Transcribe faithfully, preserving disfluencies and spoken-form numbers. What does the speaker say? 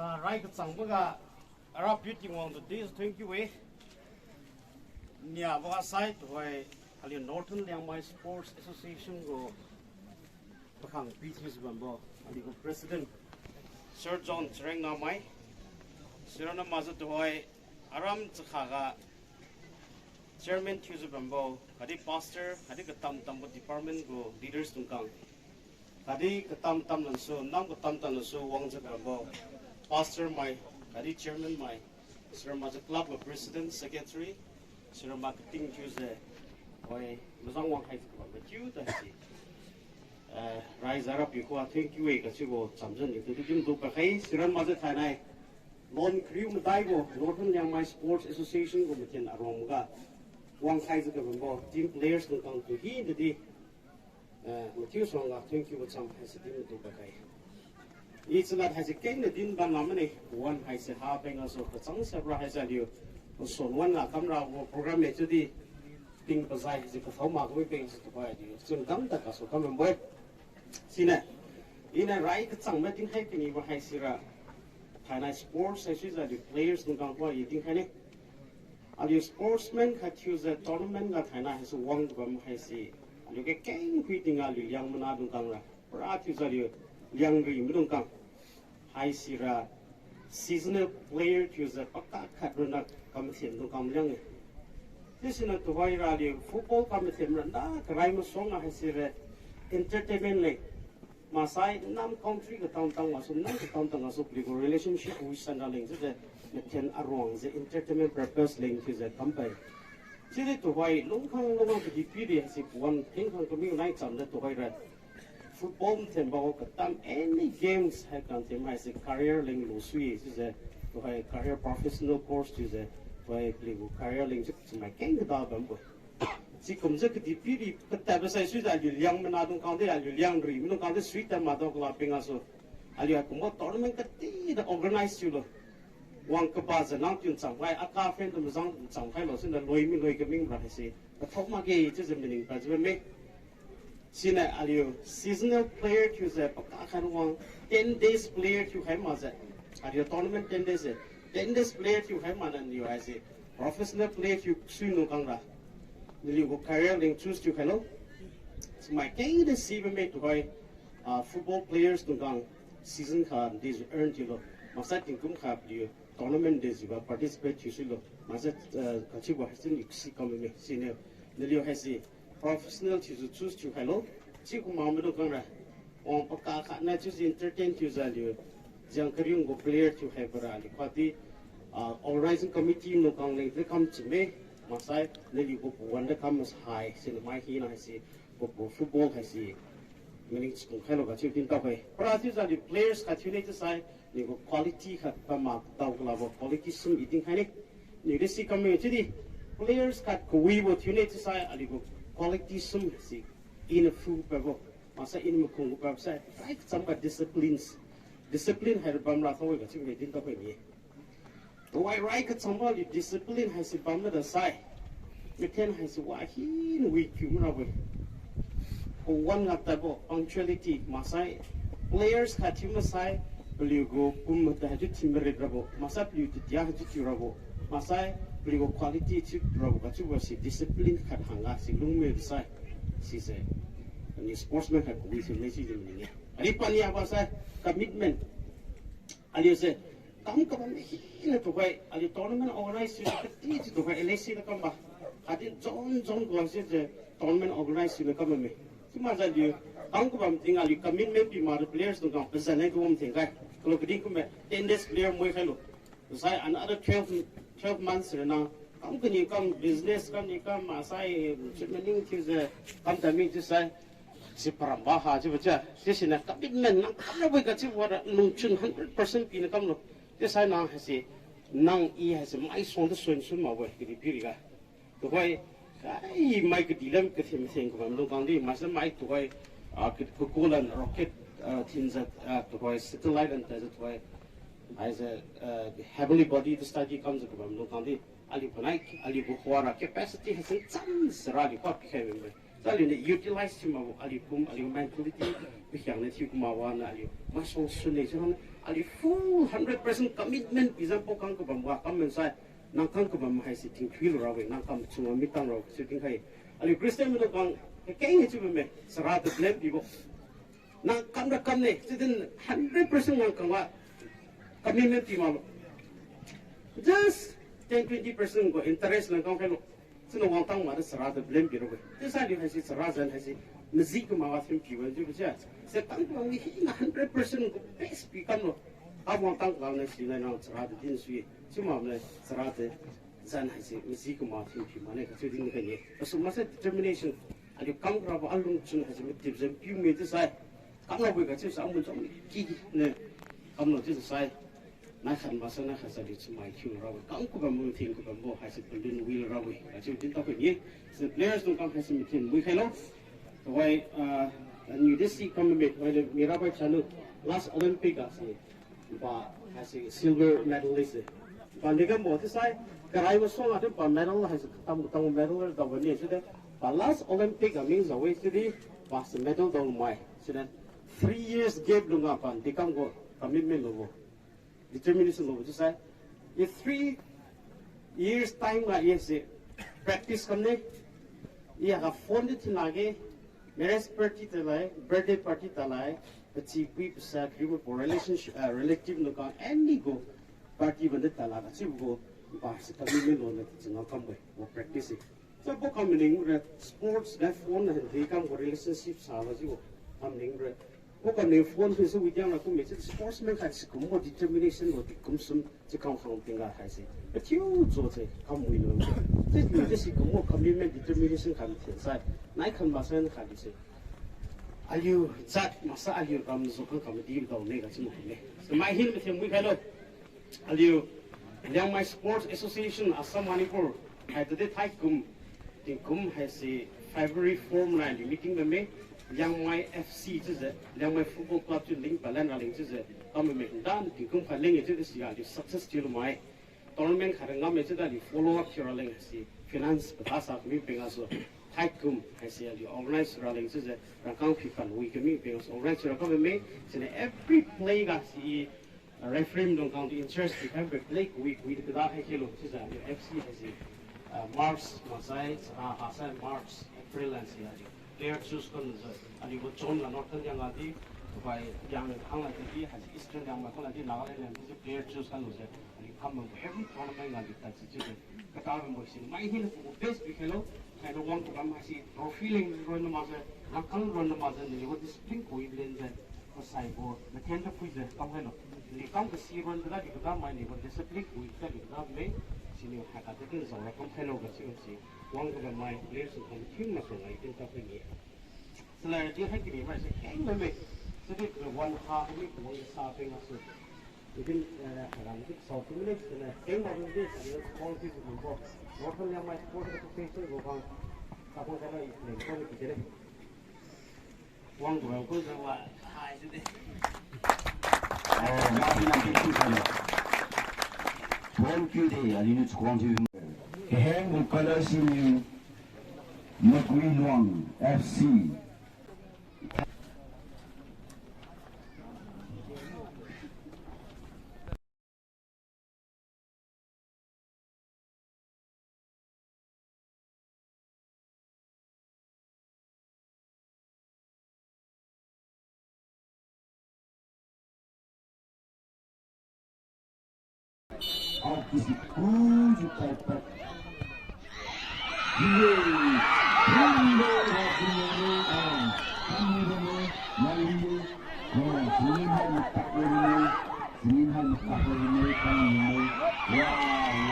Ah, rai kachangboga, Arapiu Tingwang tu di thank you e. Niaboga sai tuhoi, aliu Northern Liangmai Sports Association gu pakhang pithiujiu bambo, aliu gu President, Sir John Charengna mai, sirana maza tuhoi, aram chakhaga Chairman thiujiu bambo, khatdi Pastor, khatdi katam-tambo department gu leaders dungkang, khatdi katam-tam lansu, nam katam-tam lansu wangjiu bambo, Pastor mai, khatdi Chairman mai, sirama jiu club gu President, Secretary, sirama kating thiujiu, oi, mazang wangkhaijiu bambo chiu tasi. Eh, raiza Rapiu khuga thank you e kachiubo chamzan niu tu din tu pakhai, sirana maza thainai lon kariu madaibo Northern Liangmai Sports Association gu mathen aruangga wangkhaijiu kabambo team players dungkang tu hina di, eh, mathiu suangga thank you bo cham haise din tu pakhai. I chalad haise kengna din bam lamane, wan haise ha peng gasu kachang sabra haise aliu, suan wan la kamra gu program e chiudi, ping pazai haise kathao mak wi peng gasu tuhoi aliu chun kam tad gasu kam bambo-e. Siniu, iniu rai kachangmai dinkhai kanibo haisira, thainai sports haisuijiu aliu players dungkang khuga i dinkhai ne. Aliu sportsman khat thiujiu tournament ga thainai haise wang bam haise, aliu kakeng khui tingga aliu Liangmai na dungkang ra, pura thiujiu aliu Liangri maidungkang haisira seasonal player thiujiu pakak khat ronna kamathen dungkang maliang-e. Chiusiniu tuhoira aliu football kamathen ronna karai masuangga haisira entertainment leng, maksai nam country katam-tam gasu, nam katam-tam gasu paliugu relationship wi sanra leng chiujiu, mathen aruangjiu entertainment purpose leng thiujiu kampai. Chiudi tuhoi lungkhang lungkhang kadihpiri haise pawan thengkhang kami nai chamjiu tuhoira football mathenbo katam any games hai kanthen haise career leng lusui-e chiujiu, tuhoi career professional course thiujiu, tuhoi paliugu career leng chiu chamai keng kada bambo. Sikumjiu kadihpiri katadbo saisuijiu aliu Liangmai na dungkang di, aliu Liangri maidungkang di suitad madao kala peng gasu, aliu haikumbo tournament katida organize thiulo. Wang kabajiu nang tun chamkhai, aka fan tu mazang chamkhailo, siniu loi mi loi kaming ra haise kathao makge chiujiu maning padjiu bamme. Siniu aliu seasonal player thiujiu pakak khat wang ten days player thiukhai makjiu, aliu tournament ten days e, ten days player thiukhai makjiu naliu haise professional player thiu sui nungkang ra, naliugu career leng choose thiukhailo. Chamai kengdi si bamme tuhoi, ah, football players dungkang season kha dejiu earn thiulo, maksai tingkum kha paliu tournament dejiuga participate thiusuilo, maksai, ah, kachiubo haise niu si kam bamme. Siniu naliu haise professional thiujiu choose thiukhailo. Sikum mak maidungkang ra, wang pakak khat nai chiujiu entertain thiujiu aliu Jiang Kariung gu player thiukhaibo ra aliu khatdi, ah, organizing committee nukang leng di kam chime, maksai naliu gu pawan di kam masai siniu mai hina haise, pagu football haise maning chakung khailo kachiu din taokhai. Para chiujiu aliu players khat thiune chiusai, niu gu quality khat pa mak dao kalabo quality sum i dinkhai ne. Niu di si kam me chiudi players khat kawibo thiune chiusai aliu gu quality sum si iniu phu pabo, maksai iniu makhung gu pabo sai rai kacham ga disciplines. Discipline haira bamra thao-e kachiu me din taokhai ni. Tuhoi rai kachangbo aliu discipline haise bamna da sai, mathen haise wa hina wi kiu marabo-e. Pawan ngak tadbo punctuality maksai players khat thiu masai, paliu gu pum mata haichiu thiu marit rabo, maksai paliu titia haichiu tiu rabo, maksai paliu gu quality chiu rabo kachiubo si discipline khat hangga si lungme sai, sise, ani sportsman khat kawi thiu ne chiujiu maning-e. Ari paniabo sai commitment. Aliu se kam kabam hina tuhoi aliu tournament organize thiu kati chiu tuhoi L A C na kamba, khatdi zone zone gu si se tournament organize thiu kam bamme. Chiu makjiu aliu kam kabam tingga aliu commitment pi makjiu players dungkang pazan nai tu wam thengkhai. Kalu kadin kumbo ten days player moi khailo. Sai another twelve, twelve months rana kam kaniu kam business kam ni kam maksai, chiu maning thiujiu kam tadmi chiusai, si paramba ha chiubo chiu, sisiniu commitment nang kamrabo-e kachiubo ra lungchun hundred percent pina kamlo. Chiusai nang haise, nang i haise maisuang tu suan sun makbo-e kadihpiriga. Tuhoi, ai, mai kadih lam kathen matheng kabam lungkang di, maksai mai tuhoi, ah, ka-, kakulan rocket, ah, thinjiu, ah, tuhoi satellite lan tadjiu tuhoi, haise, ah, heavenly body tu study kamjiu kabam lungkang di, aliu panai, aliu gu khuara capacity haise cham sara aliu pa pikhai bamme. Sa aliuniu utilize thiu makbo, aliu pum, aliu mentality, pikhiangna thiu kuma wana aliu maisuang sunne chiu hang, Aliu full hundred percent commitment pi zan pao kang kabam ga kam mansai, nang kang kabam haise tingthui lu rabo-e, nang kam chunga mi tang rabo chiu dinkhai. Aliu Christian maidung kang kakeng hai chiu bamme, chara tu blame pibo. Nang kam ra kam ne, chiu din hundred percent nang kam ga commitment pi maklo. Just ten, twenty percent gu interest nang kam khailo. Chiuna wangtang mak da chara tu blame pi rabo-e. Chiusai aliu haise chara zan haise maji kamak ga thin pibo chiubo se. Se kam kang ni hina hundred percent gu best pi kamlo. Kam wangtang kang na si nai nang chara tu din sui-e. Chiu makna chara tu zan haise maji kamak thin pi makne kachiu din khaine. Kasu maksai determination. Aliu kam rabo alung chun haise matip zan piu me chiusai. Kam rabo-e kachiu sa amun cham ki ne. Kamlo chiusai. Nai khan maksai nai khan sa aliu chamai thiu rabo-e. Kam kabambo, mathen kabambo haise balloon wheel rabo-e kachiu din tao khaine. Si players dung kam haise mathen mui khailo. Tuhoi, ah, aniu di si kam me, tuhoi le mira bai chanu last Olympic ga si pa haise silver medalist e. Pa ni kambo chiusai, karai masuang atu pa medal haise tam tam medal daobo ni chiude. Pa last Olympic ga ming zawe chiudi, pa si medal daomai. Chiude three years gap lungga pa di kam gu commitment lubo, determination lubo chiusai. I three years time ga i se practice kamne. I aga phone di thin lakge, marriage party talai, birthday party talai, pachi pui pasa karibo relationship, ah, relative nukang any gu party bamdi tala kachiubo gu, pa si commitment lona changa kambo-e, wa practice e. Sa bo kam maning ra sports ga phone na handi kam gu relationship sabo jiu kam maning ra. Bo kam maning phone phui su widiang la kum me si sportsman khat si kumbo determination lo di kum sum si kam khang tingga haise. Pathiu jo se kam wi lo. Chiu di si kumbo commitment determination khat thinsai. Nai khan maksai khat di se. Aliu jat maksai aliu ram jo khang kam di dao ne kachiu makum me. Samai hin mathen mui khailo. Aliu Liangmai Sports Association Assam Manipur hai tadi thaikum, tingkum haise February four manai aliu meeting bamme, Liangmai F C chiujiu, Liangmai Football Club chiu link palan raleng chiujiu kam bamme, dan tingkum khat leng-e chiudi si aliu success thiulu mai. Tournament khat ngam-e chiudi aliu follow up thiu raleng haise finance pata sa kami peng gasu thaikum haise aliu organize raleng chiujiu rangkang phiphan wi kami peng gasu organize thiu ra kam bamme, siniu every play ga si referee dung kang tu interest di kan play kawi kawi di kada hai khelo chiujiu aliu F C haise, ah, March maksai, ah, hasai March, April lan si aliu player choose kanlujiu aliu gu zone ga Northern Liangmai di, bai Liangmai khang la di, haise Eastern Liangmai khang la di, Nagaland Liangmai di player choose kanlujiu aliu kam bam every tournament ga aliu tad si chiujiu kata bambo si mai hina gu best pi khailo. Khaina wang kabam haise trophy leng ron na makjiu, rangkang ron na makjiu, naliu gu discipline kawi len jiu, pasai gu mathen ta phuijiu kam khailo. Naliu kam kasi ron kada di kada mai naliu gu discipline kawi kada di kada mai, siniu hai kata din zao ra kam khailo kachiu si wang kabam mai players su kam thin maksai ngai din ta phui ni. Salary di hai kini mai se keng mai me. Sidi wan ha kami wang sa peng gasu. Within, eh, around six or two minutes, then, eh, keng mai di, eh, kong si ko. Northern Liangmai Sports Association gu bang, sa kong kana i play kong ki jere. Wang gu wang kong sa wa, hai sidi. Oh, ma pina ki ki sa na. Thank you de, aliu niu chukhuang thiu. Kaheng gu colour siniu Maguiluang F C. Wow.